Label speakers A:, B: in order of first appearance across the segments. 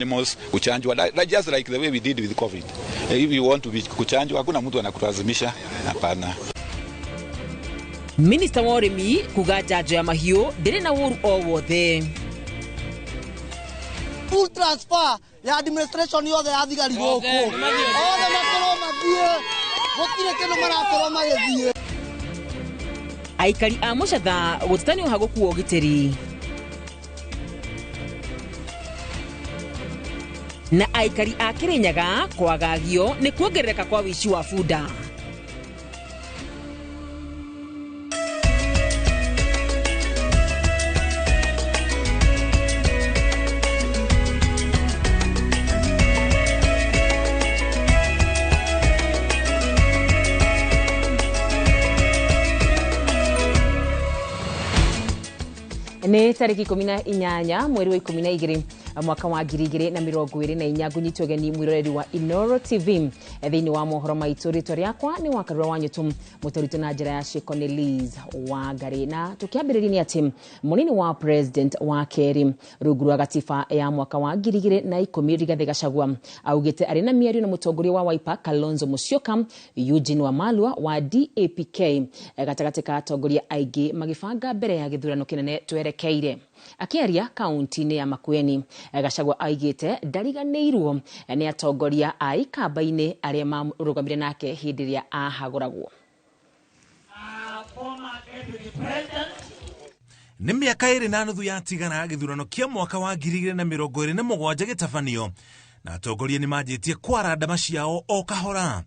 A: Animals kuchanjwa just like the way we did with COVID. If you want to be kuchanjwa, hakuna mtu anakulazimisha, hapana.
B: Minista wa ũrĩmi kuga njanjo ya mahiũ ndĩrĩ na ũru o wothe.
C: Full transfer ya administration yothe ya thigari gũkũ, othe makorwo mathiĩ, gũtirĩ kĩndũ marakorwo magĩthiĩ.
B: Aikari a Mũcatha gũtetania ũhagũku wa ũgitĩri. Na aikari a Kĩrĩnyaga kwagagio nĩ kuongerereka kwa wici wa bunda. Nĩ tarĩki 18 mweri wa 12 mwaka wa 2024. Ngunyitwo geni mwiroreri wa Inoro TV thĩinĩ wa mohoro maitũ. Rĩtwa rĩakwa nĩ Wakarura wa Nyũtũ, mũtũritũ na njĩra ya ciĩko nĩ Liz Wangari. Na tũkĩambĩrĩria nĩ atĩ mũnini wa president wa kerĩ rungu rwa gatiba ya mwaka wa 2010 Rigathĩ Gachagua augĩte arĩ na mĩario na mũtongoria wa Wiper Kalonzo Musyoka, Eugene Wamalwa wa DAPK gatagatĩ ka atongoria aingĩ magĩbanga mbere ya gĩthurano kĩnene twerekeire. Akĩaria kaunti-inĩ ya Makueni, Gachagua aigĩte ndariganĩirwo nĩ atongoria a ikamba-inĩ arĩa marũgamire nake hĩndĩ ĩrĩa ahagũragwo.
D: Nĩ mĩaka 2.5 yatigana gĩthurano kĩa mwaka wa 2027 gĩtabanio, na atongoria nĩ manjĩtie kwara ndama ciao o kahora.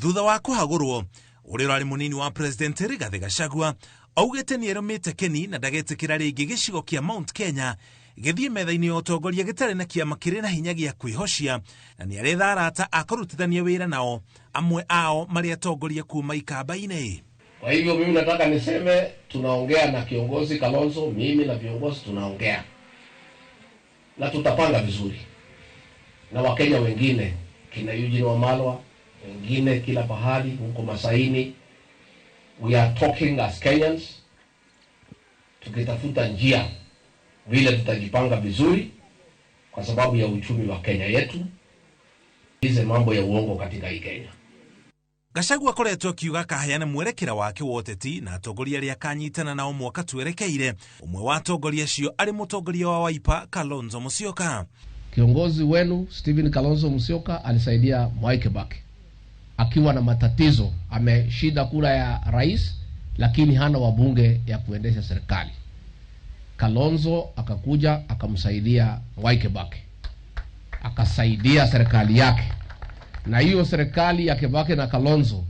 D: Thutha wa kũhagũrwo, ũrĩa ũrarĩ mũnini wa president Rigathĩ Gachagua augĩte nĩ erũmĩte Keni na ndagetĩkĩra rĩngĩ gĩcigo kĩa Mount Kenya gĩthiĩ metha-inĩ ya ũtongoria gĩtarĩ na kĩama kĩrĩ na hinya gĩa kwĩhocia, na nĩ aretha arata a kũrutithania wĩra nao, amwe ao marĩ atongoria kuma ikamba-inĩ.
E: Kwa hivyo mimi nataka niseme tunaongea na kiongozi Kalonzo, mimi na viongozi tunaongea na tutapanga vizuri na Wakenya wengine kina Eugene Wamalwa, wengine kila pahali huko Masaini. We are talking as Kenyans, tukitafuta njia vile tutajipanga vizuri kwa sababu ya uchumi wa Kenya yetu. Hizi mambo ya uongo katika hii Kenya.
D: Gachagua akoretwo akiuga akaheana mwerekera wake wa ũteti na atongoria arĩa akanyitana nao mwaka twerekeire. Ũmwe wa atongoria acio arĩ mũtongoria wa Wiper Kalonzo Musyoka.
E: Kiongozi wenu Stephen Kalonzo Musyoka alisaidia Mwai Kibaki akiwa na matatizo, ameshinda kura ya rais lakini hana wabunge ya kuendesha serikali. Kalonzo akakuja akamsaidia Mwai Kibaki, akasaidia serikali yake, na hiyo serikali ya Kibaki na Kalonzo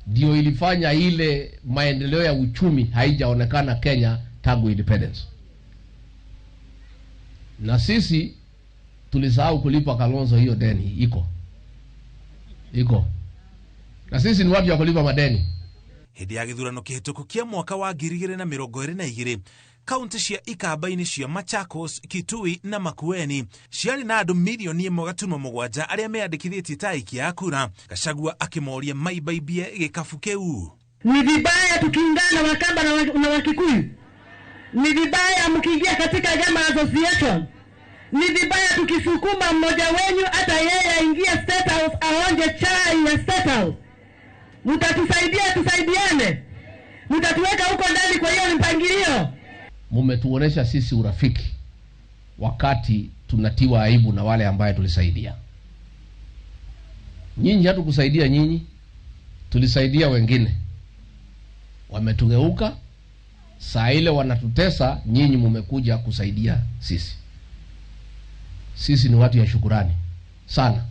E: ndio ilifanya ile maendeleo ya uchumi haijaonekana Kenya tangu independence. Na sisi tulisahau kulipa Kalonzo hiyo deni, iko na sisi ni watu ya kulipa madeni.
D: Hĩndĩ ya gĩthurano kĩhĩtũku kĩa mwaka wa 2022, kaunti cia ikamba-inĩ cia Machakos, Kitui na Makueni ciarĩ na andũ milioni 1.7 arĩa meyandĩkithĩtie ta aikia a kura. Gachagua akĩmoria maibaimbie gĩkabu kĩu.
F: Ni vibaya tukiungana Wakamba na Wakikuyu. Ni vibaya mkiingia katika Gama Association. Ni vibaya tukisukuma mmoja wenyu hata yeye aingie State House aonje chai ya State House. Mtatusaidia, tusaidiane. Mtatuweka huko ndani kwa hiyo mpangilio.
E: Mumetuonesha sisi urafiki wakati tunatiwa aibu na wale ambaye tulisaidia. Nyinyi hatukusaidia nyinyi, tulisaidia wengine. Wametugeuka, saa ile wanatutesa, nyinyi mumekuja kusaidia sisi. Sisi ni watu ya shukurani sana.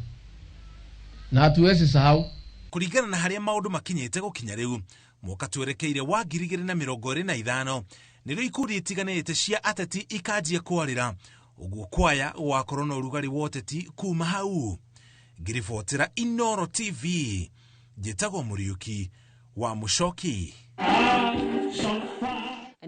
E: Na hatuwezi sahau.
D: Kuringana na haria maundu makinyite gukinya riu mwaka twerekeire wa 2025 nĩrĩo ikundi itiganĩte cia ateti ikanjia kwarĩra ũguo kwaya gwakorwo na ũrugarĩ wa ũteti kuma hau. Ngĩribotera Inoro TV, njĩtagwo Mũriũki wa Mũcoki.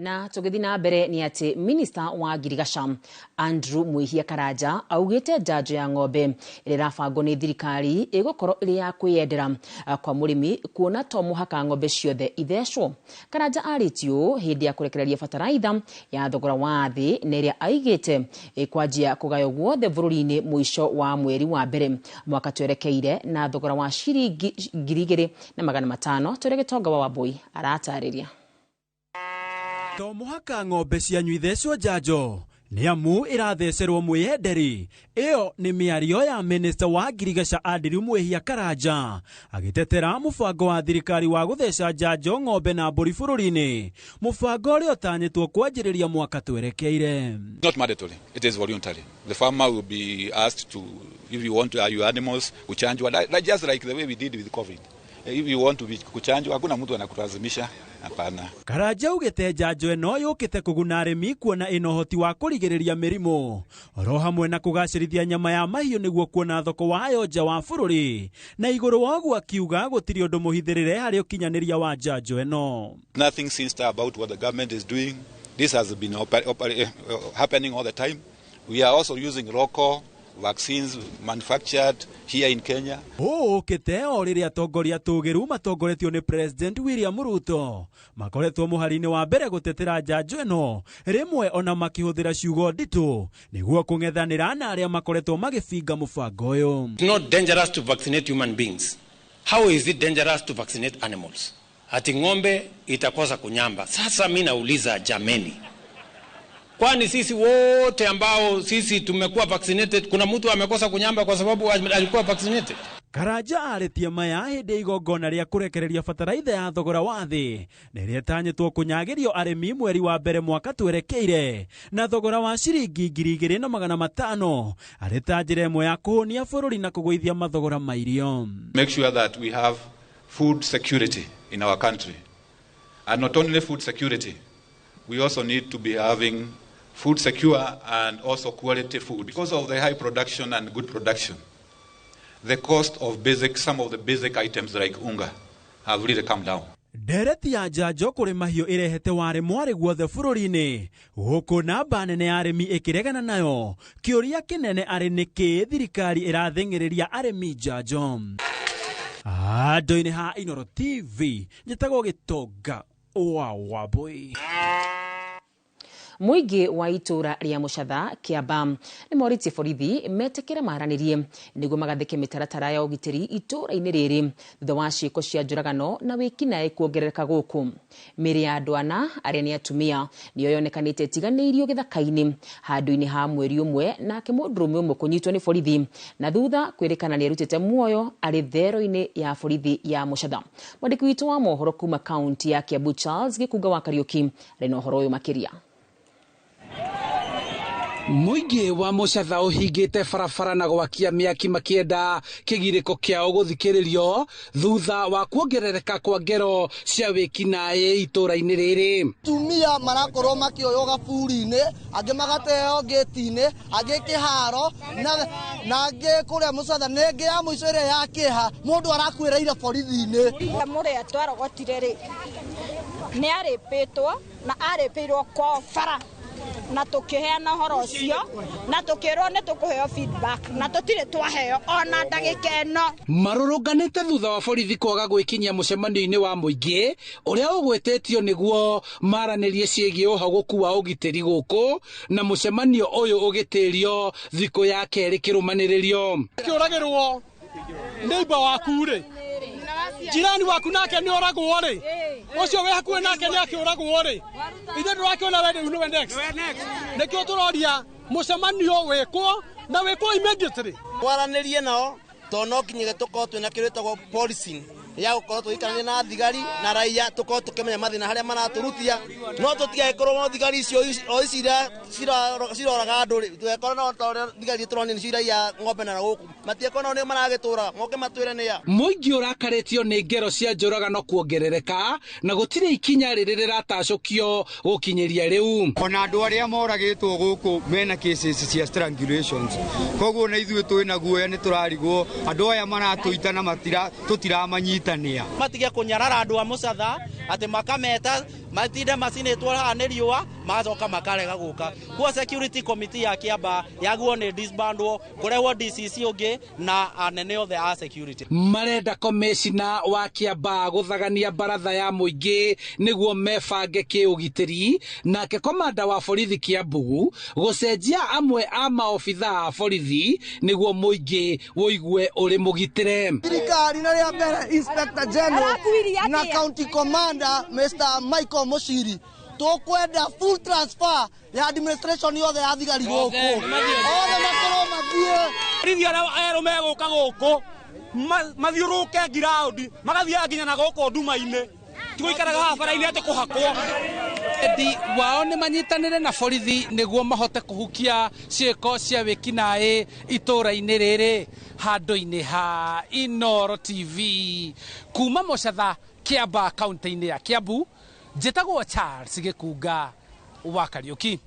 B: Na tũgĩthiĩ na mbere nĩ atĩ minista wa ngirigaca Andrew Mwihia Karanja augĩte njanjo ya ng'ombe ĩrĩa ĩrabangwo nĩ thirikari ĩgũkorwo ĩrĩ ya kwĩyendera kwa mũrĩmi kuona to mũhaka ng'ombe ciothe ithecwo. Karanja arĩtie ũũ hĩndĩ ya kũrekereria bataraitha ya thogora wa thĩ na ĩrĩa aigĩte ĩkwanjia kũgaywo guothe bũrũri-inĩ mũico wa mweri wa mbere mwaka twerekeire na thogora wa ciringi 2,500. Tũrĩa Gĩtonga wa Wambui aratarĩria.
G: To mũhaka ng'ombe cianyu ithecwo njanjo nĩ amu ĩrathecerwo mwĩyenderi. Ĩyo nĩ mĩario ya minista wa ngirigaca Andrew Mwihia Karanja agĩtetera mũbango wa thirikari wa gũtheca njanjo ng'ombe na mbũri bũrũri-inĩ, mũbango ũrĩa ũtanyĩtwo kwanjĩrĩria mwaka twerekeire.
A: Not mandatory, it is voluntary. The farmer will be asked to, if you want to, your animals kuchanjwa, just like the way we did with COVID. If you want to be kuchanjwa, hakuna mtu anakulazimisha. Hapana.
G: Karanja augĩte njanjo ĩno yũkĩte kũguna arĩmi kuona ĩna ũhoti wa kũrigĩrĩria mĩrimũ oro hamwe na kũgacĩrithia nyama ya mahiũ nĩguo kuona thoko wayo nja wa bũrũri, na igũrũ wa ũguo akiuga gũtirĩ ũndũ mũhithĩrĩre harĩ ũkinyanĩria wa njanjo ĩno.
A: Nothing sinister about what the government is doing. This has been happening all the time. We are also using local vaccines manufactured here in Kenya.
G: Ũũkĩte o rĩrĩa atongoria tũgĩru matongoretio nĩ President William Ruto makoretwo mũhari-inĩ wa mbere gũtetera njanjo ĩno, rĩmwe ona makĩhũthĩra ciugo nditũ nĩguo kũng'ethanĩra na arĩa makoretwo magĩbinga mũbango ũyũ.
H: It's not dangerous to vaccinate human beings. How is it dangerous to vaccinate animals? Ati ng'ombe itakosa kunyamba. Sasa mimi nauliza jameni, kwani sisi wote ambao sisi tumekuwa vaccinated, kuna mtu amekosa kunyamba kwa sababu alikuwa vaccinated?
G: Karanja arĩtie maya hĩndĩ igongona rĩa kũrekereria bataraitha ya thogora wa thĩ na ĩrĩa ĩtanyĩtwo kũnyagĩrio arĩmi mweri wa mbere mwaka twerekeire na thogora wa ciringi 2,500 arĩ ta njĩra ĩmwe ya kũhũnia bũrũri na kũgũithia mathogora ma irio.
A: Make sure that we have food security in our country. And not only food security, we also need to be having food secure and also quality food. Because of the high production and good production, the cost of some of the basic items like unga have really come down.
G: Ndereti ya njanjo kũrĩ mahiũ ĩrehete warĩ mwarĩ guothe bũrũri-inĩ gũkũ namba nene ya arĩmi ĩkĩregana nayo. Kĩũria kĩnene arĩ nĩkĩ thirikari ĩrathĩng'ĩrĩria arĩmi njanjo. Andũ-inĩ ha Inooro TV njĩtagwo Gĩtonga wa Wambui.
B: Mũingĩ wa itũra rĩa Mũcatha Kĩamba nĩ morĩtie borithi metĩkĩre maranĩrie nĩguo magathĩke mĩtaratara ya ũgitĩri itũra-inĩ rĩrĩ thutha wa ciĩko cia njũragano na wĩkinaĩ kuongerereka gũkũ. Mĩĩrĩ ya andũ ana arĩa nĩ atumia nĩyo yonekanĩte ĩtiganĩirio gĩthaka-inĩ handũ-inĩ ha mweri ũmwe, nake mũndũrũme ũmwe kũnyitwo nĩ borithi na thutha kwĩrĩkana nĩarutĩte muoyo arĩ thero-inĩ ya borithi ya Mũcatha. Mwandĩki witũ wa mohoro kuma kaunti ya Kiambu Charles Gĩkunga wa Kariũki arĩ na ũhoro ũyũ makĩria.
I: Mũingĩ wa Mũcatha ũhingĩte barabara na gwakia mĩaki makĩenda kĩgirĩko kĩao gũthikĩrĩrio thutha wa kuongerereka kwa ngero cia wĩkinaĩ itũra-inĩ rĩrĩ.
C: Atumia marakorwo makĩoywo gaburi-inĩ, angĩ magateo ngĩti-inĩ, angĩ kĩharo na angĩ kũrĩa Mũcatha. Nĩ ĩngĩ ya mũico ĩrĩa ya kĩeha mũndũ arakuĩrĩire borithi-inĩ.
J: Mũrĩa twarogotire rĩ nĩ arĩpĩtwo na arĩpĩirwo kwao bara na tukiheana horo ucio na tukirwo ni tukuheo feedback na tutire twaheo ona ndagika ino.
I: Marũrũnganĩte thutha wa borithi kwaga gwĩkinyia mũcemanio-inĩ wa mũingĩ ũrĩa ũgwĩtĩtio nĩguo maranĩrie ciĩgiĩ ũhagũku wa ũgitĩri gũkũ, na mũcemanio ũyũ ũgĩtĩrio thikũ ya kerĩ kĩrũmanĩrĩrio.
K: Kĩũragĩrwo neighbor waku rĩ, jirani waku nake nĩ oragwo rĩ, ũcio wĩ hakuhĩ nake nĩ akĩũragwo rĩ, ithuĩ ndũrakĩona we rĩu nĩwe next. Nĩkĩo tũroria mũcemanio wĩkwo na wĩkwo immediately.
C: Twaranĩrie nao tondũ no nginya tũkorwo twĩna kĩndũ gĩtagwo policing ya gũkorwo tũgĩikarania na thigari na raia, tũkorwo tũkĩmenya mathĩna harĩa maratũrutia, no tũtigagĩkorwo thigari icio o ici ciroraga andũ rĩ, tũgĩkorwo no ta ũrĩa thigari tũronio nĩcio iraiya ng'ombe na gũkũ, matiĩkorwo nao nĩo maragĩtũraga, moke matwĩre nĩa.
I: Mũingĩ ũrakarĩtio nĩ ngero cia njũragano kuongerereka na gũtirĩ ikinya rĩrĩ rĩratacũkio gũkinyĩria rĩu.
L: Ona andũ arĩa moragĩtwo gũkũ mena cases cia strangulations, koguo na ithuĩ twĩna guoya nĩ tũrarigwo andũ aya maratũita na tũtiramanyita.
M: Matige kũnyarara andũ a Mũcatha
C: Atĩ makameta matinde macinĩtwo haha nĩ riũa magacoka makarega gũka. Kuo security committee ya Kiambaa yagwo nĩ disbandwo kũrehwo DCC ũngĩ na anene othe a security.
I: Marenda komishina wa Kiambaa gũthagania baratha ya mũingĩ nĩguo mebange kĩũgitĩri, nake komanda wa borithi Kiambu gũcenjia amwe a maobitha a borithi nĩguo mũingĩ ũigue ũrĩ mũgitĩre.
M: Thirikari na rĩa mbere Inspector General na County Commander Mr. Michael Mushiri tukwenda full transfer ya administration yothe ya thigari gũkũ othe makorwo mathiĩ.
N: Borithi arĩa erũ megũka gũkũ mathiũrũke ngiraundi magathiaga nginya na gũkũ nduma-inĩ, tigũikaraga haha bara-inĩ atĩ kũhakwo.
I: Endi wao nĩ manyitanĩre na borithi nĩguo mahote kũhukia ciĩko cia wĩkinaĩ itũũra-inĩ rĩrĩ. Handũ-inĩ ha Inooro TV kuma Mũcatha, Kiambaa, kaunti-inĩ ya Kiambu, njĩtagwo Charles Gĩkunga wa Kariũki.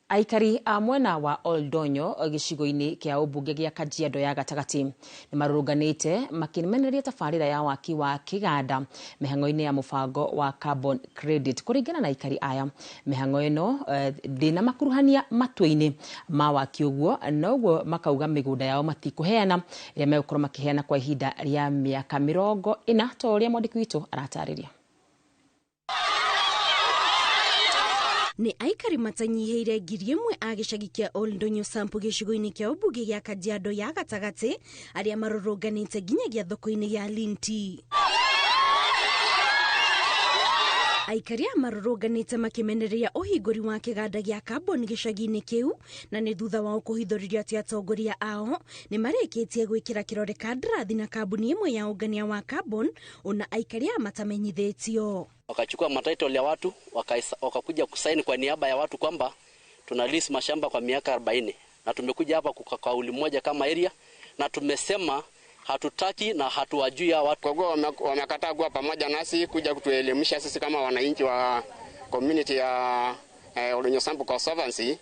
B: Aikari a mwena wa Oldonyo gĩcigo-inĩ kĩa ũmbunge gĩa Kajiado ya gatagatĩ nĩ marũrũnganĩte makĩmenereria tabarĩra ya waki wa kĩganda mĩhang'o-inĩ ya mũbango wa carbon credit. Kũringana na aikari aya, mĩhang'o ĩno ndĩna makuruhania matua-inĩ ma waki ũguo, noguo makauga mĩgũnda yao matikũheana ĩrĩa megũkorwo makĩheana kwa ihinda rĩa mĩaka 40 ta ũrĩa mwandĩki witũ aratarĩria.
O: Nĩ aikari matanyihĩire 1,000 a gĩcagi kĩa Oldonyo Sambu gĩcigo-inĩ kĩa ũmbunge gĩa Kajiado ya gatagatĩ arĩa marũrũnganĩte nginyagia thoko-inĩ ya Linti. Aikari aya marũrũnganĩte makĩmenereria ũhingũri wa kĩganda gĩa carbon gĩcagi-inĩ kĩu, na nĩ thutha wao kũhithũrĩrio atĩ atongoria ao nĩ marĩkĩtie gwĩkĩra kĩrore kandarathi na kambuni ĩmwe ya ũngania wa carbon ona aikari aya matamenyithĩtio.
P: Wakachukua matitle ya watu wakakuja kusaini kwa niaba ya watu kwamba tuna lease mashamba kwa miaka 40, na tumekuja hapa kwa kauli moja kama area na tumesema hatutaki na hatuwajui hawa watu.
Q: Kwa wamekataa kuwa pamoja nasi kuja kutuelimisha sisi kama wananchi wa community ya Oldonyo Sambu Conservancy.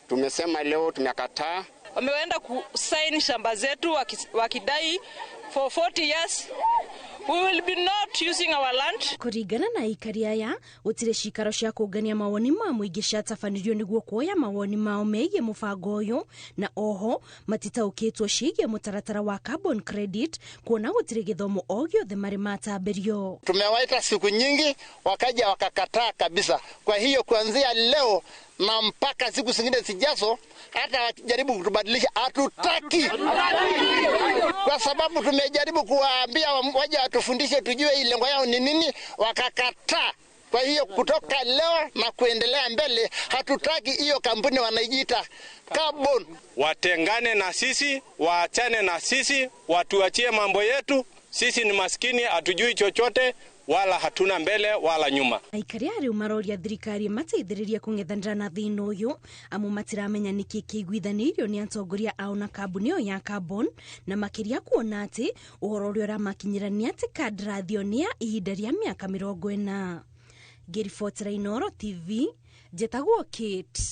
Q: Tumesema leo tumekataa.
R: Wameenda kusaini shamba zetu wakidai for 40 years we will be not using our land.
O: Kũringana na aikari aya, gũtirĩ cikaro cia kũngania mawoni ma mũingĩ ciatabanirio nĩguo kuoya mawoni mao megiĩ mũbango ũyũ, na oho matitaũkĩtwo ciĩgiĩ mũtaratara wa carbon credit kuona gũtirĩ gĩthomo o gĩothe marĩ matambĩrio.
S: Tumewaita siku nyingi wakaja wakakataa kabisa. Kwa hiyo kuanzia leo na mpaka siku zingine zijazo, hata wakijaribu kutubadilisha hatutaki. Kwa sababu tumejaribu kuwaambia waje watufundishe tujue lengo yao ni nini, wakakataa. Kwa hiyo kutoka leo na kuendelea mbele hatutaki hiyo kampuni wanaijiita carbon.
T: Watengane na sisi, waachane na sisi, watuachie mambo yetu. Sisi ni maskini, hatujui chochote wala hatuna mbele wala nyuma.
O: Aikari arĩa maroria thirikari mateithĩrĩrie kũng'ethanĩra na thĩna ũyũ amu matiramenya nĩkĩ kĩiguithanĩirio nĩ atongoria ao na kambuni ĩyo ya carbon, na makĩria kuona atĩ ũhoro ũrĩa ũramakinyĩra nĩ atĩ kandarathi ĩyo nĩ ya ihinda rĩa mĩaka 40. Ngĩribotera Inooro TV, njĩtagwo Kate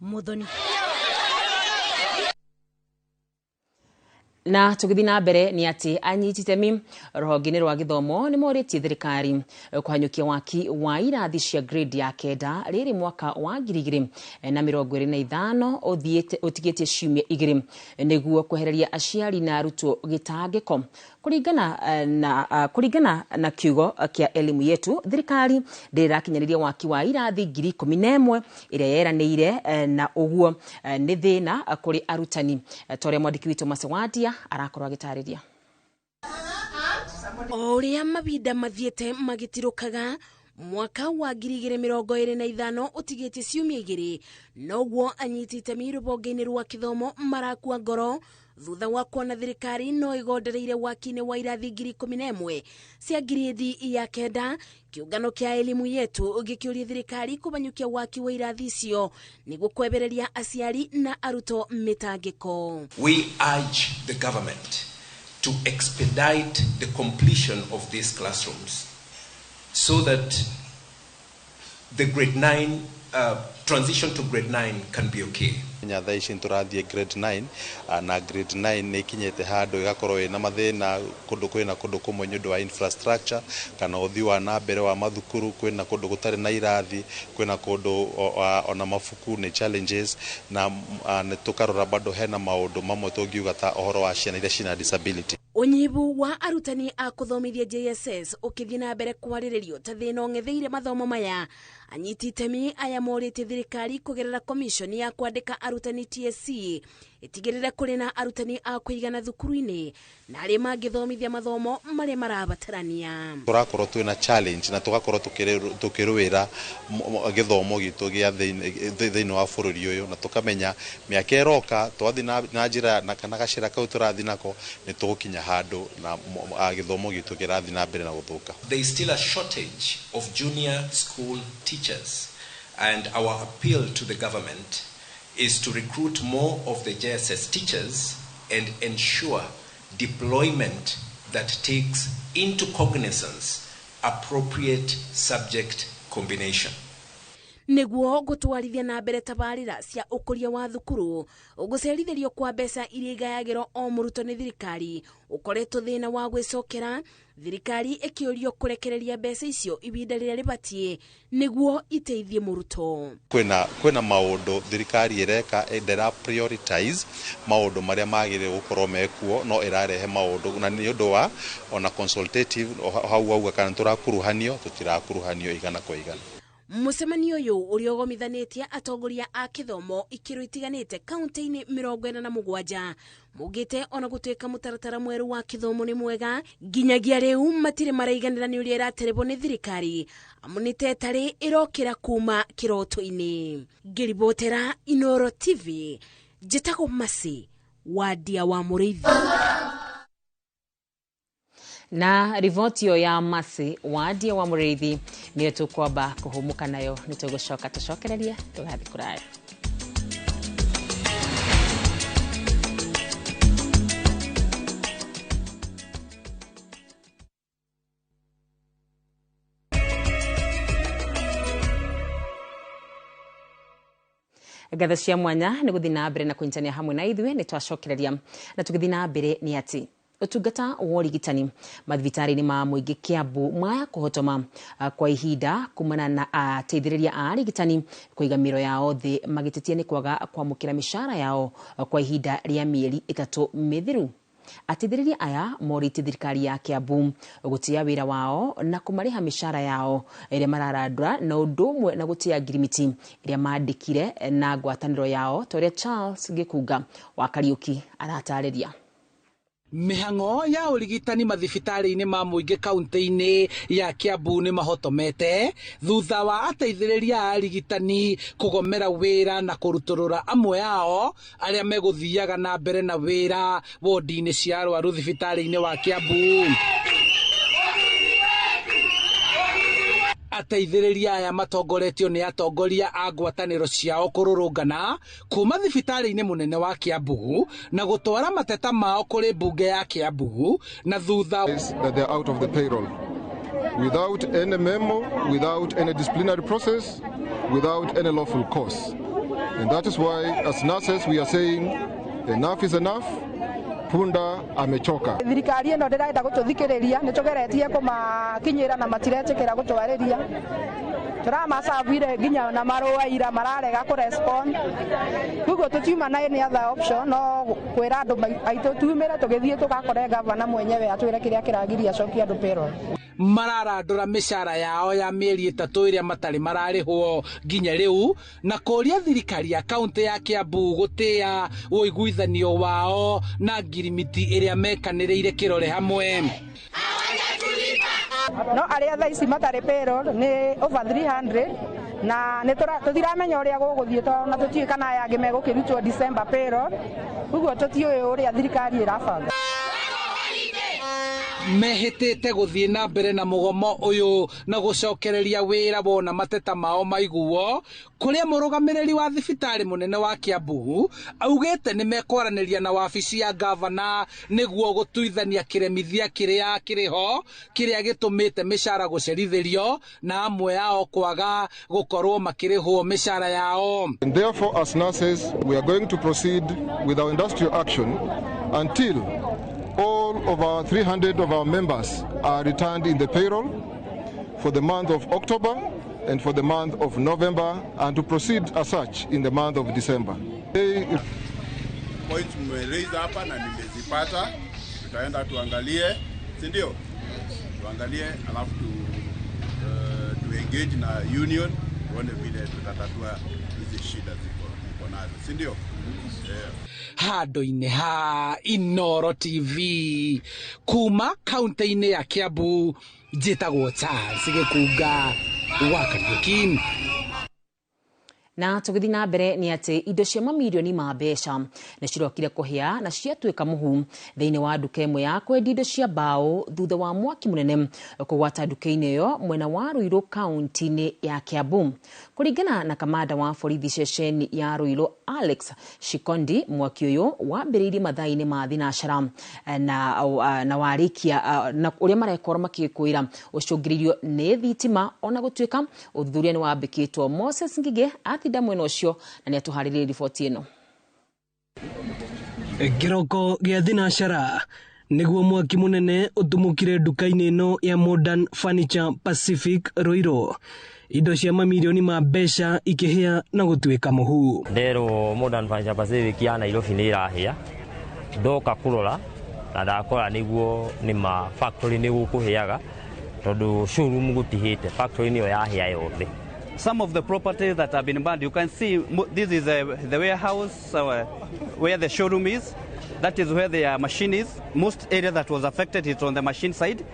O: Muthoni.
B: Na tũgĩthiĩ na mbere nĩ atĩ anyiti itemi rũhonge-inĩ rwa gĩthomo nĩ morĩtie thirikari kũhanyũkia waki wa irathi cia grade ya 9 rĩrĩ mwaka wa 2025 ũtigĩtie ciumia 2 nĩguo kwehereria aciari na arutwo gĩtangĩko. Kũringana na kiugo kĩa Elimu Yetu, thirikari ndĩrakinyanĩria waki wa irathi 11,000 ĩrĩa yeranĩire, na ũguo nĩ thĩna kũrĩ arutani ta ũrĩa mwandĩki witũ Masewadia arakorwo agĩtarĩria.
O: O ũrĩa mabinda mathiĩte magĩtirũkaga, mwaka wa 2025 ũtigĩtie ciumia 2 noguo anyiti itemi rũhonge-inĩ rwa kĩthomo marakua ngoro thutha wa kuona thirikari no ĩgondereire waki-inĩ wa irathi 11,000 cia grade ya 9. Kĩũngano kĩa Elimu Yetu gĩkĩũria thirikari kũbanyũkia waki wa irathi icio nĩguo kwebereria aciari na arutwo mĩtangĩko.
U: We urge the government to expedite the completion of these classrooms so that the grade 9 transition to grade 9 can be okay.
F: Kenya thaa ici tũrathiĩ grade 9, na grade 9 nĩ ikinyĩte handũ ĩgakorwo ĩna mathĩna kũndũ kwĩna kũndũ kũmwe nĩ ũndũ wa infrastructure kana ũthii wa na mbere wa mathukuru. Kwĩna kũndũ gũtarĩ na irathi, kwĩna kũndũ ona mabuku nĩ challenges, na nĩ tũkarora bado hena maũndũ mamwe tũngiuga ta ũhoro wa ciana iria cina disability.
O: Unyibu wa arutani a kuthomithia JSS ukithii na mbere kwarĩrĩrio ta thĩna ũng'etheire mathomo maya. Anyiti itemi aya morĩtie thirikari kũgerera commission ya kwandĩka arutani TSC ĩtigĩrĩre kũrĩ na arutani a kũigana thukuru-inĩ na arĩa mangĩthomithia mathomo marĩa marabatarania.
F: Tũrakorwo twĩna challenge na tũgakorwo tũkĩrũĩra gĩthomo gitũ gĩa thĩinĩ wa bũrũri ũyũ, na tũkamenya mĩaka ĩroka twathiĩ na njĩra na kana gacĩra kau tũrathiĩ nako nĩ tũgũkinya handũ na gĩthomo gitũ kĩrathiĩ na mbere na gũthũka.
U: There is still a shortage of junior school teachers, and our appeal to the government is to recruit more of the JSS teachers and ensure deployment that takes into cognizance appropriate subject combination.
O: Nĩguo gũtwarithia na mbere tabarĩra cia ũkũria wa thukuru, gũcerithĩrio kwa mbeca iria igayagĩrwo o mũrutwo nĩ thirikari ũkoretwo thĩna wa gwĩcokera, thirikari ĩkĩũrio kũrekereria mbeca icio ihinda rĩrĩa rĩbatiĩ nĩguo iteithie mũrutwo.
F: Kwĩna maũndũ thirikari ĩreka, ndĩra prioritize maũndũ marĩa magĩrĩire gũkorwo mekuo, no ĩrarehe maũndũ na nĩ ũndũ wa ona consultative hau auga kana tũrakuruhanio, tũtirakuruhanio igana kwa igana.
O: Mũcemanio ũyũ ũrĩa ũgomithanĩtie atongoria a kĩthomo ikĩro itiganĩte kaunti-inĩ 47 maugĩte ona gũtuĩka mũtaratara mwerũ wa kĩthomo nĩ mwega, nginyagia rĩu matirĩ maraiganĩra nĩ ũrĩa ĩraterebwo nĩ thirikari, amu nĩ ta ĩtarĩ ĩrokĩra kuma kĩroto-inĩ. Ngĩribotera Inooro TV, njĩtagwo Mercy Wandia wa Mũrĩithi.
B: Na riboti ĩyo ya Mercy Wandia wa Mũrĩithi nĩyo tũkwamba kũhũmũka nayo, nĩ tũgũcoka tũcokererie tũgathiĩ kũraya. Ngatho cia mwanya nĩ gũthiĩ na mbere na kũnyitanĩra hamwe na ithuĩ, nĩ twacokereria na tũgĩthiĩ na mbere nĩ atĩ ũtungata wa ũrigitani mathibitarĩ-inĩ ma mũingĩ Kiambu maya kũhotoma kwa ihinda kumana na ateithĩrĩria a arigitani kũiga mĩro yao thĩ magĩtetia nĩ kwaga kwamũkĩra mĩcara yao kwa ihinda rĩa mĩeri 3 mĩthiru. Ateithĩrĩria aya morĩtie thirikari ya Kiambu gũtĩa wĩra wao na kũmarĩha mĩcara yao ĩrĩa mararandũra, na ũndũ ũmwe na gũtĩa ngirimiti ĩrĩa mandĩkire na ngwatanĩro yao, ta ũrĩa Charles Gĩkunga wa Kariũki aratarĩria.
I: Mĩhang'o ya ũrigitani mathibitarĩ-inĩ ma mũingĩ kaunti-inĩ ya Kiambu nĩ mahotomete thutha wa ateithĩrĩria a arigitani kũgomera wĩra na kũrutũrũra amwe ao arĩa megũthiaga na mbere na wĩra wodi-inĩ cia arwaru thibitarĩ-inĩ wa Kiambu. Ateithĩrĩria aya matongoretio nĩ atongoria a ngwatanĩro ciao kũrũrũngana kuma thibitarĩ-inĩ mũnene wa Kiambu na gũtwara mateta mao kũrĩ mbunge ya Kiambu na thutha
V: that they are out of the payroll without any memo, without any disciplinary process, without any lawful cause. And that is why as nurses we are saying enough is enough. Punda amechoka.
W: Thirikari ĩno ndĩrenda gũtũthikĩrĩria, nĩ tũgeretie kũmakinyĩra na matiretĩkĩra gũtwarĩria. Tũramacabuire nginya na marũa ira mararega kũ-respond. Koguo tũtiuma na any other option no kwĩra andũ aitũ tumĩre tũgĩthiĩ tũgakore gavana mwenyewe atwĩre kĩrĩa kĩragiria acokie andũ payroll.
I: Mararandũra mĩcara yao ya mĩeri 3 ĩrĩa matarĩ mararĩhwo nginya rĩu, na kũria thirikari ya kaunti ya Kiambu gũtĩa ũiguithanio wao na ngirimiti ĩrĩa mekanĩrĩire kĩrore hamwe.
W: No arĩa thaa ici matarĩ payroll nĩ over 300 na nĩ tũtiramenya ũrĩa gũgũthiĩ tondũ na tũtiũĩ kana aya angĩ megũkĩrutwo December payroll, ũguo tũtiũĩ ũrĩa thirikari ĩrabanga.
I: Mehĩtĩte gũthiĩ na mbere na mũgomo ũyũ na gũcokereria wĩra wona mateta mao maiguo, kũrĩa mũrũgamĩrĩri wa thibitarĩ mũnene wa Kiambu augĩte nĩ mekwaranĩria na wabici ya gavana nĩguo gũtuithania kĩremithia kĩrĩa kĩrĩ ho kĩrĩa gĩtũmĩte mĩcara gũcerithĩrio na amwe ao kwaga gũkorwo makĩrĩhwo mĩcara yao.
V: And therefore, as nurses, we are going to proceed with our industrial action until all of our 300 of our members are returned in the payroll for the month of October and for the month of November, and to proceed as such in the month of December.
D: Points mmeraise hapa na nimezipata, tutaenda tuangalie, si ndio? Tuangalie alafu tu engage na union tuone vile tutatatua hizi shida ziko nazo, si ndio? Yeah.
I: Handũ-inĩ ha Inooro TV kuma kaunti-inĩ ya Kiambu, njĩtagwo Charles Gĩkunga wa Kariuki.
B: Na tũgĩthiĩ na mbere nĩ atĩ indo cia mamirioni ma mbeca nĩ cirokire kũhĩa na ciatuĩka mũhu thĩinĩ wa nduka ĩmwe ya kwendia indo cia mbaũ thutha wa mwaki mũnene kũgwata nduka-inĩ ĩyo mwena wa Ruiru kaunti-inĩ ya Kiambu. Kũringana na kamanda wa borithi ceceni ya Ruiru Alex Shikondi, mwaki ũyũ wambĩrĩirie mathaa-inĩ ma thinacara na warĩkia na ũrĩa marekorwo makĩkwĩra ũcũngĩrĩirio nĩ thitima, ona gũtuĩka ũthuthuria nĩ wambĩkĩtwo. Moses Ngige atinda mwena ũcio na nĩ atũharĩrĩirie riboti ĩno.
E: Kĩroko gĩa thinacara nĩguo mwaki mũnene ũtumũkire nduka-inĩ ĩno ya Modern Furniture Pacific Ruiru, indo cia mamirioni ma mbeca ikĩhĩa na gũtuĩka mũhu.
H: Nderwo Modern Furniture Pacific ya Nairobi nĩ ĩrahĩa, ndoka kũrora na ndakora nĩguo nĩ ma factory nĩ gũkũhĩaga tondũ showroom gũtihĩte, factory nĩyo yahĩa yothe.
X: Some of the properties that have been burned, you can see this is the warehouse where the showroom is. That is where the machine is. Most area that was affected is on the machine side,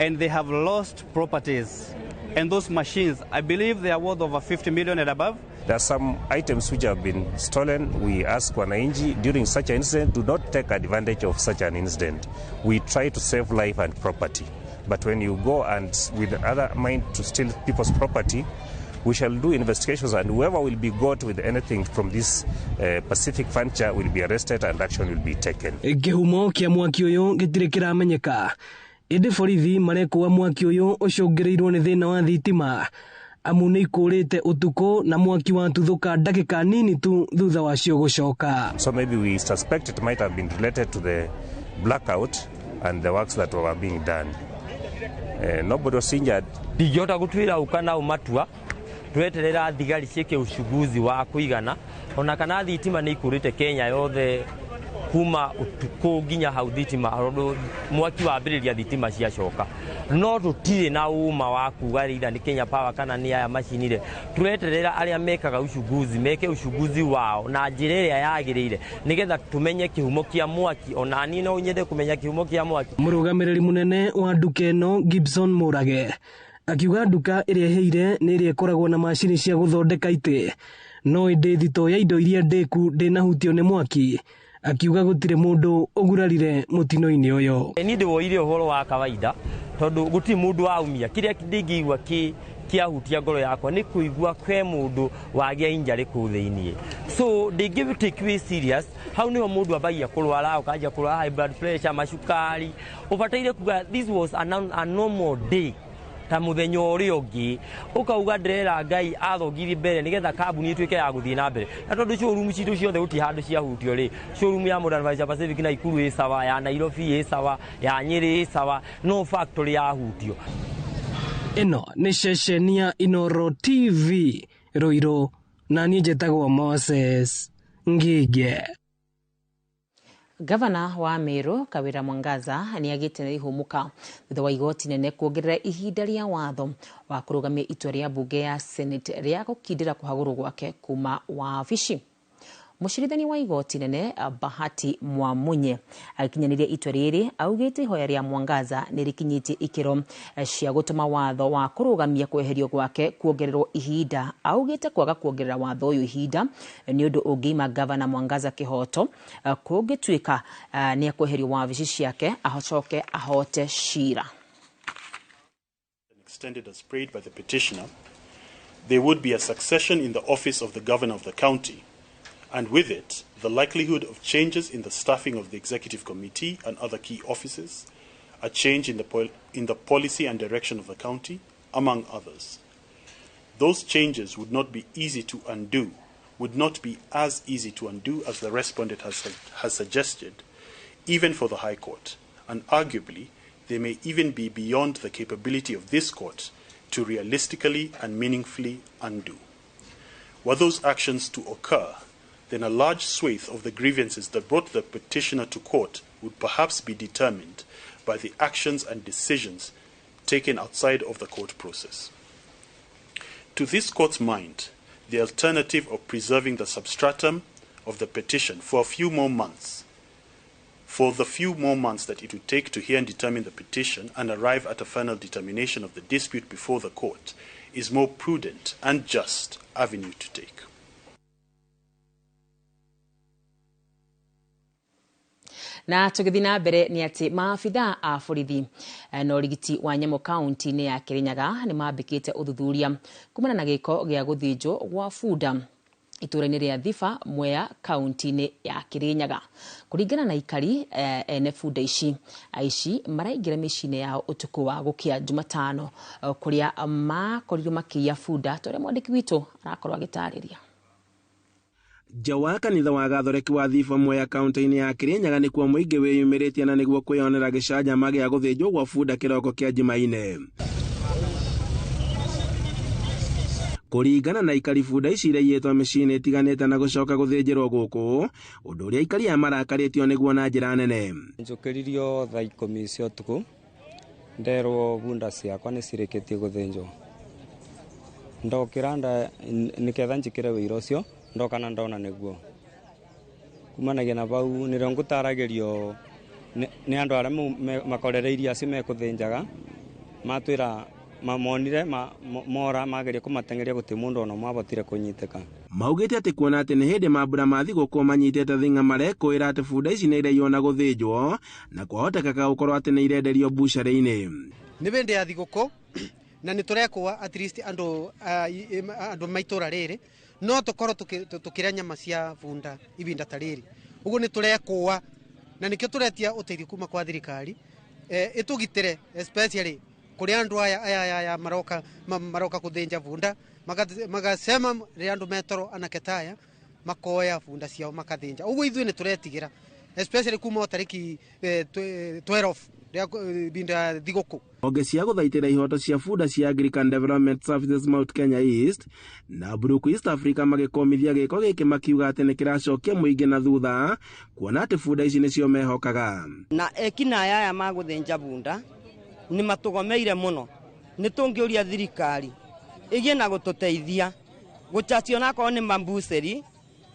X: and they have lost properties. And those machines, I believe they are worth over 50 million and above.
Y: There are some items which have been stolen. We ask wananchi during such an incident, do not take advantage of such an incident. We try to save life and property. But when you go and with other mind to steal people's property, we shall do investigations, and whoever will be got with anything from this Pacific Furniture will be arrested and action will be taken.
E: Kĩhumo kĩa mwaki ũyũ gĩtirĩ kĩramenyeka, ĩndĩ borithi marekũa mwaki ũyũ ũcũngĩrĩirwo nĩ thĩna wa thitima, amu nĩ ikũrĩte ũtukũ na mwaki watuthũka ndagĩka nini tu thutha wacio gũcoka.
Y: So maybe we suspect it might have been related to the blackout and the works that were being done. Nobody was injured.
H: Ndingĩhota gũtuĩra ũka na ũmatua, tweterera thigari ciĩke uchuguzi wa kũigana ona kana thitima nĩ ikũrĩte Kenya yothe kuma ũtukũ nginya hau thitima, tondũ mwaki wambĩrĩria thitima ciacoka, no tũtirĩ na ũma wa kuga rĩira nĩ Kenya Power kana nĩ aya macinire. Tũreterera arĩa mekaga uchunguzi meke uchunguzi wao na njĩra ĩrĩa yagĩrĩire nĩgetha tũmenye kĩhumo kĩa mwaki. Ona niĩ no nyende kũmenya kĩhumo kĩa mwaki.
E: Mũrũgamĩrĩri mũnene wa nduka ĩno Gibson Mũrage akiuga nduka ĩrĩa ĩhĩire nĩ ĩrĩa ĩkoragwo na macini cia gũthondeka itĩ, no ĩndĩ thito ya indo iria ndĩku ndĩnahutio nĩ mwaki. Akiuga gũtirĩ mũndũ ũgurarire mũtino-inĩ ũyũ.
H: Niĩ ndĩwoire ũhoro wa kawaida tondũ gũtirĩ mũndũ waumia. Kĩrĩa ndingĩigua kĩahutia ngoro yakwa nĩ kũigua kwe mũndũ wagĩa injury kũu thĩiniĩ, so ndingĩ take it serious. Hau nĩho mũndũ ambagia kũrwara, ũkanjia kũrwara high blood pressure, macukari. Ũbataire kuga this was a normal day ta mũthenya ũrĩa ũngĩ, ũkauga ndĩrera Ngai athongirie mbere nĩgetha kambuni ĩtuĩke ya gũthiĩ na mbere. Na tondũ showroom citũ ciothe gũtirĩ handũ ciahutio rĩ, showroom ya Modern Furniture Pacific Naikuru ĩ sawa, ya Nairobi ĩ sawa, ya Nyĩrĩ ĩ sawa, no factory yahutio.
E: Ĩno nĩ ceceni ya Inooro TV Ruiru, na niĩ njĩtagwo Moses Ngige.
B: Gavana wa Meru Kawira Mwangaza nĩ agĩte na ihũmũka thutha wa igoti nene kuongerera ihinda rĩa watho wa kũrũgamia itua rĩa mbunge ya Senate rĩa gũkindĩra kũhagũrwo gwake kuma wabici. Mũcirithania wa igoti nene Bahati Mwamunye agĩkinyanĩria itua rĩrĩ augĩte ihoya rĩa Mwangaza nĩ rĩkinyĩtie ikĩro cia gũtũma watho wa kũrũgamia kweherio gwake kuongererwo ihinda. Augĩte kwaga kuongerera watho ũyũ ihinda nĩ ũndũ ũngĩima gavana Mwangaza kĩhoto kũngĩtuĩka nĩ ekweherio wabici ciake acoke ahote cira.
A: Extended as prayed by the petitioner, there would be a succession in the office of the governor of the county, and with it, the likelihood of changes in the staffing of the executive committee and other key offices, a change in the policy and direction of the county, among others. Those changes would not be easy to undo, would not be as easy to undo as the respondent has suggested, even for the High Court, and arguably, they may even be beyond the capability of this court to realistically and meaningfully undo. Were those actions to occur, then a large swathe of the grievances that brought the petitioner to court would perhaps be determined by the actions and decisions taken outside of the court process. To this court's mind, the alternative of preserving the substratum of the petition for a few more months, for the few more months that it would take to hear and determine the petition and arrive at a final determination of the dispute before the court, is more prudent and just avenue to take.
B: Na tũgĩthiĩ na mbere nĩ atĩ maabithaa a borithi na ũrigiti wa nyamũ kaunti-inĩ ya Kirinyaga nĩ mambĩkĩte ũthuthuria kumana na gĩko gĩa gũthĩnjwo gwa bunda itũũra-inĩ rĩa Thiba Mwea kaunti-inĩ ya Kirinyaga. Kũringana na aikari ene bunda ici, aici maraingĩra mĩciĩ-inĩ yao ũtukũ wa gũkĩa Jumatano kũrĩa makorirwo makĩiya bunda ta ũrĩa mwandĩki witũ arakorwo agĩtarĩria.
G: Nja wa kanitha wa Gathoreki wa Thiba Mwea kaunti-inĩ ya Kirinyaga nĩkuo mũingĩ wĩyumĩrĩtie na nĩguo kwĩyonera gĩcanjama gĩa gũthĩnjwo gwa bunda kĩroko kĩa Jumaine. Kũringana na aikari, bunda ici iraiyĩtwo mĩciĩ-inĩ ĩtiganĩte na gũcoka gũthĩnjĩrwo gũkũ, ũndũ ũrĩa aikari aya marakarĩtio nĩguo na njĩra nene.
J: Njũkĩririo thaa 10 cia ũtukũ nderwo bunda ciakwa nĩ cirĩkĩtie gũthĩnjwo. Ndokĩra nĩketha njĩkĩre wĩira ũcio ndoka na ndona nĩguo. Kumanagia na bau nĩrĩo ngũtaragĩrio nĩ andũ arĩa makorereirie acio mekũthĩnjaga matwĩra mamonire mora mageria kũmateng'eria gũtirĩ mũndũ ona ũmwe abotire kũnyitĩka.
G: Maugĩte atĩ kuona atĩ nĩ hĩndĩ mambura ma thigũkũ manyitĩte thing'a marekũĩra atĩ bunda ici nĩ iraiywo na gũthĩnjwo na kwahotekeka gũkorwo atĩ nĩ irenderio mbucarĩ-inĩ.
K: Nĩ hĩndĩ ya thigũkũ na nĩ tũrekũa at least andũ ma itũũra rĩrĩ no tũkorwo tũkĩrĩa nyama cia bunda ibinda ta rĩrĩ. Ũguo nĩ tũrekũa na nĩkĩo tũretia ũteithio kuma kwa thirikari ĩtũgitĩre especially kũrĩ andũ aya maroka kũthĩnja bunda magasema rĩrĩa andũ metoro anake taya makoya bunda ciao makathĩnja. Ũguo ithuĩ nĩ tũretigĩra especially kuma o tarĩki 12 rĩa ibinda thigũkũ.
G: Honge cia gũthaitĩra ihoto cia bunda cia Anglican Development Services Mount Kenya East na Brook East Africa magĩkũmithia gĩko gĩkĩ makiuga atĩ nĩ kĩracokia mũingĩ na thutha kuona atĩ bunda ici nĩcio mehokaga.
L: Na ekinaĩ aya magũthĩnja bunda nĩ matũgomeire mũno. Nĩ tũngĩũria thirikari ĩgĩe na gũtũteithia gũchacio onakorwo nĩ mambucĩri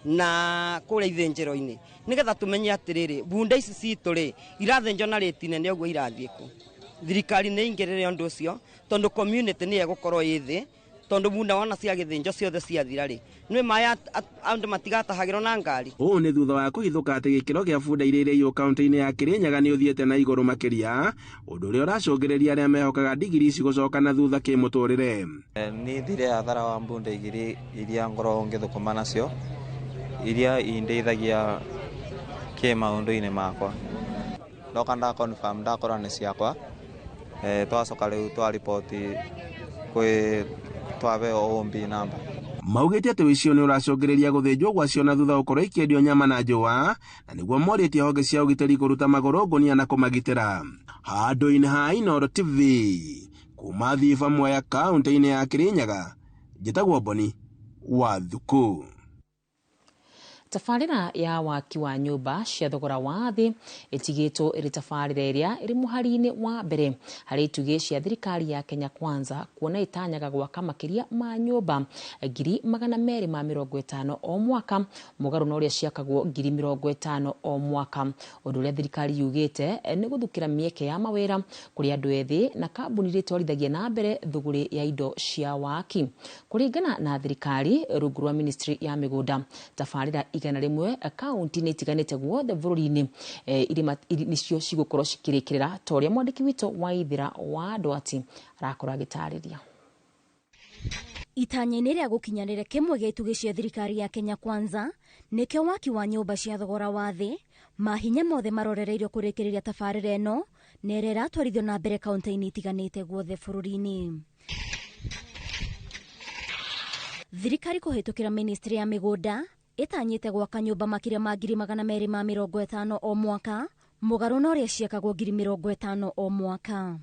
L: na kũrĩa ithĩnjĩro-inĩ nĩgetha tũmenye atĩrĩrĩ bunda ici citũ rĩ irathĩnjwo na rĩti nene ũguo irathiĩ kũ. Thirikari nĩ ingĩrĩre ũndũ ũcio tondũ community nĩ ĩgũkorwo ĩ thĩ tondũ bunda wona ciagĩthĩnjwo ciothe ciathira rĩ nĩ maya andũ matigatahagĩrwo na ngari.
G: Ũũ nĩ thutha wa kũhithũka atĩ gĩkĩro kĩa bunda iria iraiywo kaunti-inĩ ya Kirinyaga nĩ ũthiĩte na igũrũ makĩria, ũndũ ũrĩa ũracũngĩrĩria arĩa mehokaga ndigiri ici gũcoka na thutha kĩmũtũrĩre.
Z: Nĩ thire hathara wa bunda igĩrĩ iria ngoragwo ngĩthũkũma nacio iria indeithagia kĩ maũndũ-inĩ makwa. Ndoka nda confirm ndakora nĩ ciakwa, twacoka rĩu twariboti kwĩ twabeo OMB namba.
G: Maugĩte atĩ ũici ũyũ nĩ ũracũngĩrĩria gũthĩnjwo gwacio na thutha gũkorwo ikĩendio nyama na njũa, na nĩguo morĩtie honge cia ũgitĩri kũruta magũrũ ngũnia na kũmagitĩra. Handũ-inĩ ha Inooro TV kuma Thiba Mwea kaunti-inĩ ya Kirinyaga, njĩtagwo Boni wa Thuku.
B: Tabarĩra ya waki wa nyũmba cia thogora wa thĩ ĩtigĩtwo ĩrĩ tabarĩra ĩrĩa ĩrĩ mũhari-inĩ wa mbere harĩ itugĩ cia thirikari ya Kenya Kwanza, kuona ĩtanyaga gwaka makĩria ma nyũmba 250,000 o mwaka, mũgarũ na ũrĩa ciakagwo 50,000 o mwaka. Ũndũ ũrĩa thirikari yugĩte nĩ gũthukĩra mĩeke ya mawĩra kũrĩ andũ ethĩ na kambuni iria itwarithagia na mbere thũgũrĩ ya indo cia waki. Kũringana na thirikari rungu rwa ministry ya mĩgũnda, tabarĩra 100 kaunti-inĩ itiganĩte guothe bũrũri-inĩ nĩcio cigũkorwo cikĩrĩkĩrĩra, ta ũrĩa mwandĩki witũ Waithĩra wa Ndwati arakorwo agĩtarĩria.
C: Itanya-inĩ rĩa gũkinyanĩra kĩmwe gĩa itugĩ cia thirikari ya Kenya Kwanza nĩkĩo waki wa nyũmba cia thogora wa thĩ, mahinya mothe marorereirio kũrĩkĩrĩria tabarĩra ĩno na ĩrĩa ĩratwarithio na mbere kaunti-inĩ itiganĩte guothe bũrũri-inĩ. Thirikari kũhĩtũkĩra ministry ya mĩgũnda ĩtanyĩte gwaka nyũmba makĩria ma 250,000 o mwaka, mũgarũ na ũrĩa ciakagwo 50,000 o mwaka.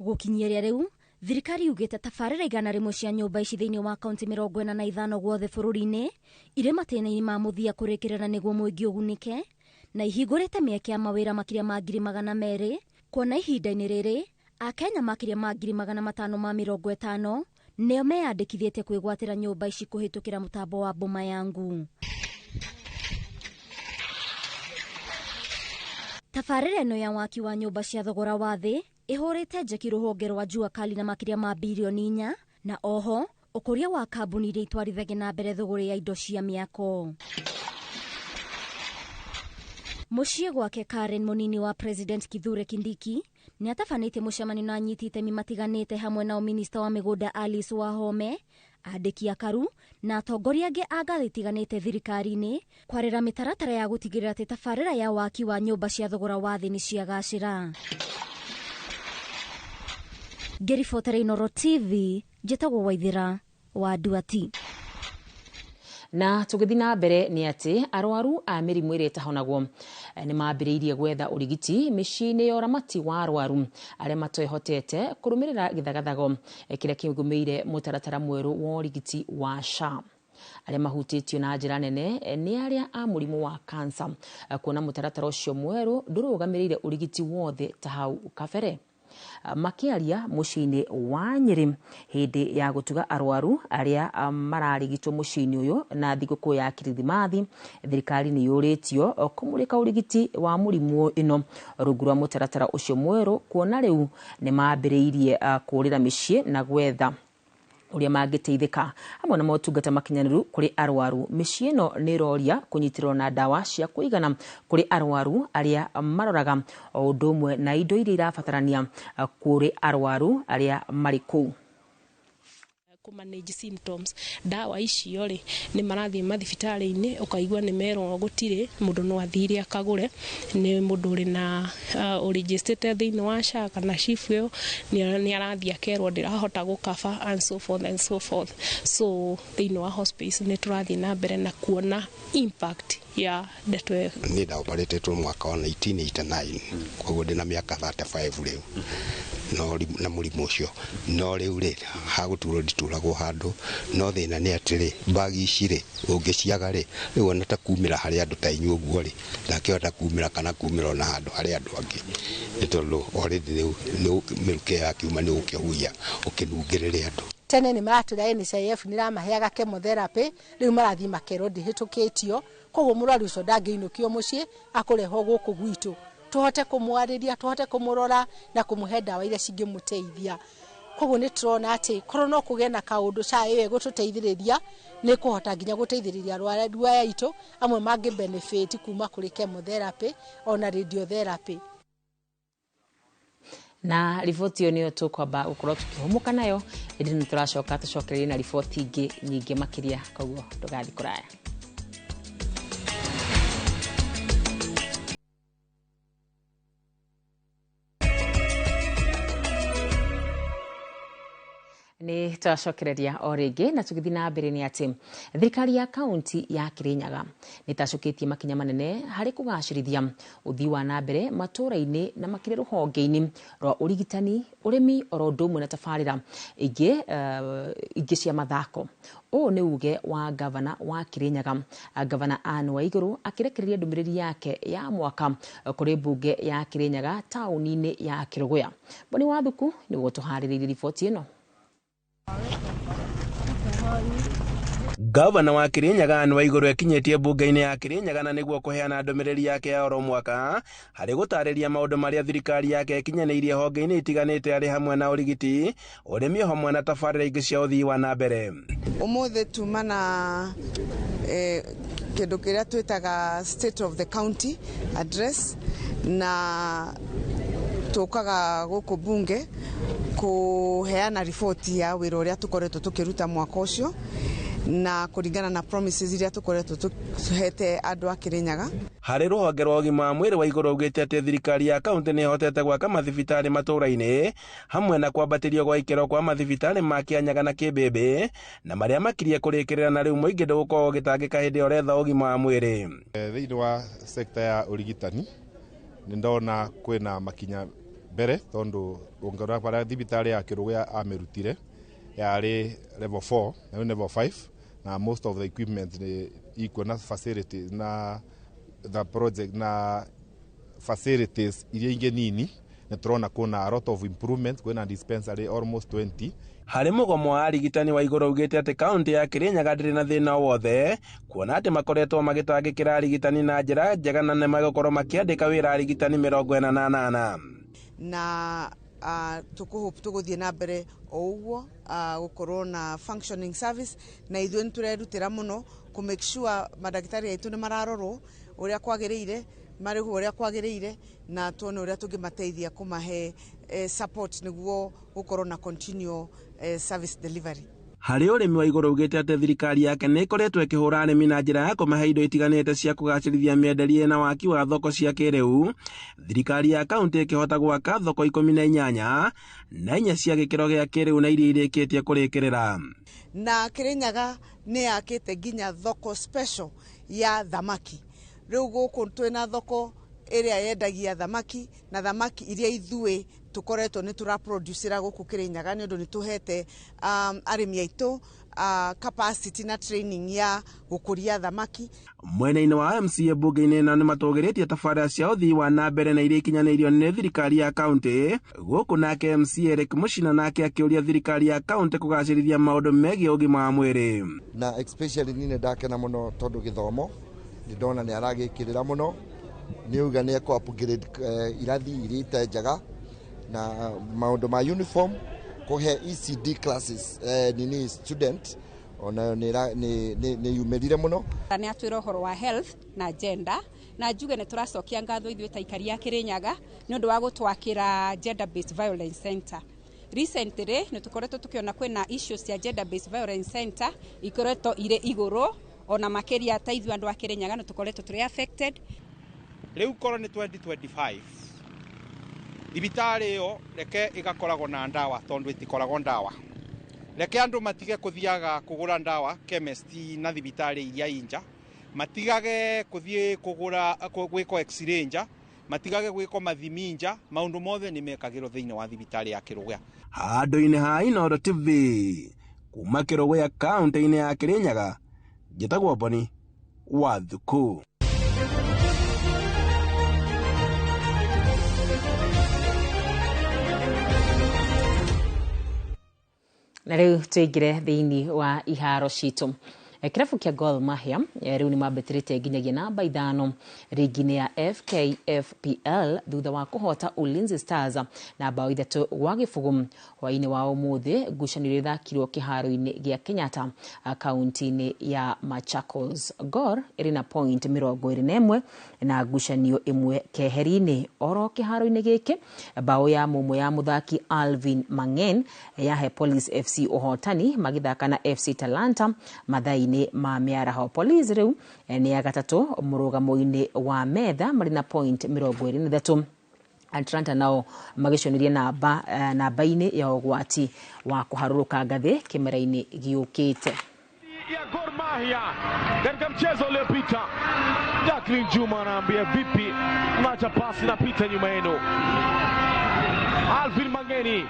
C: Gũkinyĩria rĩu thirikari yugĩte tabarĩra 100 cia nyũmba ici thĩinĩ wa kaunti 45 guothe bũrũri-inĩ irĩ matĩna-inĩ ma mũthia kũrĩkĩrĩra nĩguo mũingĩ ũgunĩke, na ihingũrĩte mĩeke ya mawĩra makĩria ma 200,000, kuona ihinda-inĩ rĩrĩ Akenya makĩria ma 550,000 nĩo meyandĩkithĩtie kwĩgwatĩra nyũmba ici kũhĩtũkĩra mũtambo wa Boma Yangu. Tabarĩra ĩno ya waki wa nyũmba cia thogora wa thĩ ĩhũrĩte njeki rũhonge rwa Jua Kali na makĩria ma bilioni 4, na oho ũkũria wa kambuni iria itwarithagia na mbere thũgũrĩ ya indo cia mĩako. Mũciĩ gwake Karen, mũnini wa President Kithure Kindiki, nĩ atabanĩtie mũcemanio na anyiti itemi matiganĩte hamwe nao minista wa mĩgũnda Alice Wahome, andĩki akaru na atongoria angĩ a ngathĩ itiganĩte thirikari-inĩ kwarĩra mĩtaratara ya gũtigĩrĩra atĩ tabarĩra ya waki wa nyũmba cia thogora wa thĩ nĩ ciagacĩra. Ngĩribotera Inooro TV, njĩtagwo Waithĩra wa Nduati.
B: Na tũgĩthiĩ na mbere nĩ atĩ arwaru a mĩrimũ ĩrĩa ĩtahonagwo nĩ mambĩrĩirie gwetha ũrigiti mĩciĩ-inĩ ya ũramati wa arwaru arĩa matehotete kũrũmĩrĩra gĩthagathago kĩrĩa kĩgũmĩire mũtaratara mwerũ wa ũrigiti wa SHA. Arĩa mahutĩtio na njĩra nene nĩ arĩa a mũrimũ wa kansa, kuona mũtaratara ũcio mwerũ ndũrũgamĩrĩire ũrigiti wothe ta hau kabere. Makĩaria mũciĩ-inĩ wa Nyĩrĩ hĩndĩ ya gũtuga arwaru arĩa mararigitwo mũciĩ-inĩ ũyũ na thigũkũ ya Kirithimathi, thirikari nĩ yũrĩtio kũmũrĩka ũrigiti wa mũrimũ ĩno rungu rwa mũtaratara ũcio mwerũ, kuona rĩu nĩ mambĩrĩirie kũũrĩra mĩciĩ na gwetha ũrĩa mangĩteithĩka hamwe na motungata makinyanĩru kũrĩ arwaru. Mĩciĩ ĩno nĩ ĩroria kũnyitĩrĩrwo na ndawa cia kũigana kũrĩ arwaru arĩa maroraga, o ũndũ ũmwe na indo iria irabatarania kũrĩ arwaru arĩa marĩ kũu.
M: Kũ manage symptoms ndawa icio rĩ nĩ marathiĩ mathibitarĩ-inĩ ũkaigua nĩ merwo gũtirĩ mũndũ no athire akagũre, nĩ mũndũ ũrĩ na ũrĩnjĩstĩte thĩinĩ wa SHA kana SHIF ĩyo nĩ arathiĩ akerwo ndĩrahota gũkaba and so forth and so forth. So thĩinĩ wa hospice nĩ tũrathiĩ na mbere na kuona impact ya ndeto ĩyo.
N: Niĩ ndaoparĩtĩtwo mwaka wa 1989, koguo ndĩna mĩaka 35 rĩu no na mũrimũ ũcio, no rĩu rĩ hagũturwo ndituragwo handũ, no thĩna nĩ atĩrĩ mbagi ici rĩ ũngĩciaga rĩ rĩu ona ta kumĩra harĩ andũ ta inyuĩ ũguo rĩ ndakĩhota kumĩra kana kumĩra ona handũ harĩ andũ angĩ, nĩ tondũ already rĩu mĩrukĩ yakiuma nĩ ũgũkĩhuhia ũkĩnungĩrĩre andũ.
P: Tene nĩ maratwĩra NHIF nĩ ĩramaheaga chemotherapy, rĩu marathiĩ makerwo ndĩhĩtũkĩtio, koguo mũrwaru ũcio ndangĩinũkio mũciĩ akũrehwo gũkũ gwitũ tũhote kũmwarĩria, tũhote kũmũrora na kũmũhe ndawa iria cingĩmũteithia. Koguo nĩ tũrona atĩ korwo no kũgĩe na kaũndũ SHA ĩyo ĩgũtũteithĩrĩria nĩ kũhota nginya gũteithĩrĩria arwaru aya aitũ amwe mangĩ benefit kuma kũrĩ chemotherapy ona radiotherapy.
B: Na riboti ĩyo nĩyo tũkwamba gũkorwo tũkĩhũmũka nayo, ĩndĩ nĩ tũracoka tũcokererie na riboti ingĩ nyingĩ makĩria, koguo ndũgathiĩ kũraya. Nĩ twacokereria o rĩngĩ na tũgĩthiĩ na mbere nĩ atĩ thirikari ya kaunti ya Kirinyaga nĩ ĩtacũkĩtie makinya manene harĩ kũgacĩrithia ũthii wa na mbere matũũra-inĩ na makĩria rũhonge-inĩ rwa ũrigitani, ũrĩmi oro ũndũ ũmwe na tabarĩra ingĩ cia mathako. Ũũ nĩ uge wa gavana wa Kirinyaga, Gavana Anne Waiguru, akĩrekereria ndũmĩrĩri yake ya mwaka kũrĩ mbunge ya Kirinyaga taũni-inĩ ya Kĩrũgũya. Boni Wathuku nĩguo tũharĩrĩirie riboti ĩno.
G: Gavana wa Kirinyaga Anne Waiguru ekinyĩtie mbunge-inĩ ya Kirinyaga na nĩguo kũheana ndũmĩrĩri yake ya oro mwaka harĩ gũtarĩria maũndũ marĩa thirikari yake ĩkinyanĩirie honge-inĩ itiganĩte arĩ hamwe na ũrigiti, ũrĩmi hamwe na tabarĩra ingĩ cia ũthii wa na mbere.
F: Ũmũthĩ tuma na kĩndũ kĩrĩa twĩtaga State of the County Address, na tũkaga gũkũ bunge kũheana riboti ya wĩra ũrĩa tũkoretwo tũkĩruta mwaka ũcio na kũringana na promises iria tũkoretwo tũhete andũ a Kirinyaga.
G: Harĩ rũhonge rwa ũgima wa mwĩrĩ wa igũrũ augĩte atĩ thirikari ya kaunti nĩ ĩhotete gwaka mathibitarĩ matũũra-inĩ hamwe na kwambatĩrio gwa ikĩro kwa mathibitarĩ ma Kĩanyaga na Kĩmbĩmbĩ na marĩa makirie kũrĩkĩrĩra, na rĩu mũingĩ ndũgũkorwo ũgĩtangĩka hĩndĩ ĩrĩa ũretha ũgima wa mwĩrĩ.
Q: Thĩinĩ wa sekta ya ũrigitani nĩ ndona kwĩna makinya mbere, tondũ ũngĩrora harĩa thibitarĩ ya Kĩrũgũya amĩrutire yarĩ level 4 na rĩu level 5, na most of the equipment nĩ ikuo na facilities na the project na facilities iria ingĩ nini nĩ tũrona kwĩna a lot of improvement, kwĩna dispensary almost 20.
G: Harĩ mũgomo wa arigitani wa igũrũ augĩte atĩ kaunti ya Kirinyaga ndĩrĩ na thĩna o wothe, kuona atĩ makoretwo magĩtangĩkĩra arigitani na njĩra njega na nĩ megũkorwo makĩandĩka wĩra arigitani 48.
F: Na tũkũhope tũgũthiĩ na mbere o ũguo gũkorwo na functioning service, na ithuĩ nĩ tũrerutĩra mũno kũ make sure mandagĩtarĩ aitũ nĩ mararorwo ũrĩa kwagĩrĩire, marĩhwo ũrĩa kwagĩrĩire, na tuone ũrĩa tũngĩmateithia kũmahe support nĩguo gũkorwo na continual service delivery.
G: Harĩ ũrĩmi wa igũrũ augĩte atĩ thirikari yake nĩ ĩkoretwo ĩkĩhũra arĩmi na njĩra ya kũmahe indo itiganĩte cia kũgacĩrithia mĩenderie na waki wa thoko cia kĩrĩu, thirikari ya kaunti ĩkĩhota gwaka thoko 18 na inya cia gĩkĩro gĩa kĩrĩu na iria irĩkĩtie kũrĩkĩrĩra.
F: Na Kirinyaga nĩ yakĩte nginya thoko special ya thamaki. Rĩu gũkũ twĩna thoko ĩrĩa yendagia thamaki, na thamaki iria ithuĩ tũkoretwo nĩ tũraproducera gũkũ Kirinyaga, nĩ ũndũ nĩ tũhete arĩmi aitũ capacity na training ya gũkũria thamaki.
G: Mwena-inĩ wa MCA mbunge-inĩ ĩno nĩ matũgĩrĩtie tabarĩra cia ũthii wa na mbere na iria ikinyanĩirio nĩ thirikari ya kaunti gũkũ, nake MCA Eric Muchina nake akĩũria thirikari ya kaunti kũgacĩrithia maũndũ megiĩ ũgima wa mwĩrĩ.
R: Na especially niĩ nĩ ndakena mũno tondũ gĩthomo nĩ ndona nĩ aragĩkĩrĩra mũno, nĩ auga nĩ ekũ upgrade irathi iria ite njega na maũndũ ma uniform, kũhe ECD classes nini student onayo nĩ yumĩrire mũno.
S: Nĩ atwĩra ũhoro wa health na gender, na njuge nĩ tũracokia ngatho ithuĩ ta aikari a Kirinyaga nĩ ũndũ wa gũtwakĩra gender based violence center. Recently nĩ tũkoretwo tũkĩona kwĩna issues cia gender based violence center ikoretwo irĩ igũrũ, ona makĩria ta ithuĩ andũ a Kirinyaga nĩ tũkoretwo tũrĩ affected.
T: Rĩu korwo nĩ 2025 thibitarĩ ĩyo reke ĩgakoragwo na ndawa, tondũ ĩtikoragwo ndawa. Reke andũ matige kũthiaga kũgũra ndawa chemist na thibitarĩ iria inja, matigage kũthiĩ kũgũra gwĩkwo x-ray nja, matigage gwĩkwo mathimi nja, maũndũ mothe nĩ mekagĩrwo thĩinĩ wa thibitarĩ ya Kĩrũgũya.
G: Handũ-inĩ ha Inooro TV kuma Kĩrũgũya kaunti-inĩ ya Kirinyaga, njĩtagwo Boni Wathuku.
B: Na rĩu tũingĩre thĩinĩ wa iharo citũ. Kĩrabu kĩa Gor Mahia rĩu nĩ mambĩtĩrĩte nginyagia namba 5 rigi-inĩ ya FKFPL thutha wa kũhota Ulinzi Stars na bao 3-0 hwaĩ-inĩ wa ũmũthĩ. Ngucanio iria ithakirwo kĩharo-inĩ gĩa Kenyatta kaunti-inĩ ya Machakos. Gor ĩrĩ na point 21 na ngucanio ĩmwe keheri-inĩ. Oro kĩharo-inĩ gĩkĩ bao ya mũmwe ya mũthaki Alvin Mangen yahe Police FC ũhotani magĩthaka na FC Talanta mathaa-inĩ ma mĩaraho. Police rĩu nĩ ya gatatũ mũrũgamo-inĩ wa metha marĩ na point 23. Atlanta nao magĩconeria namba namba-inĩ ya ũgwati wa kũharũrũka ngathĩ kĩmera-inĩ gĩũkĩte.
D: Ya Gor Mahia katika mchezo uliopita. Jacqueline Juma anaambia vipi, mnacha pasi napita nyuma yenu. Alvin Mangeni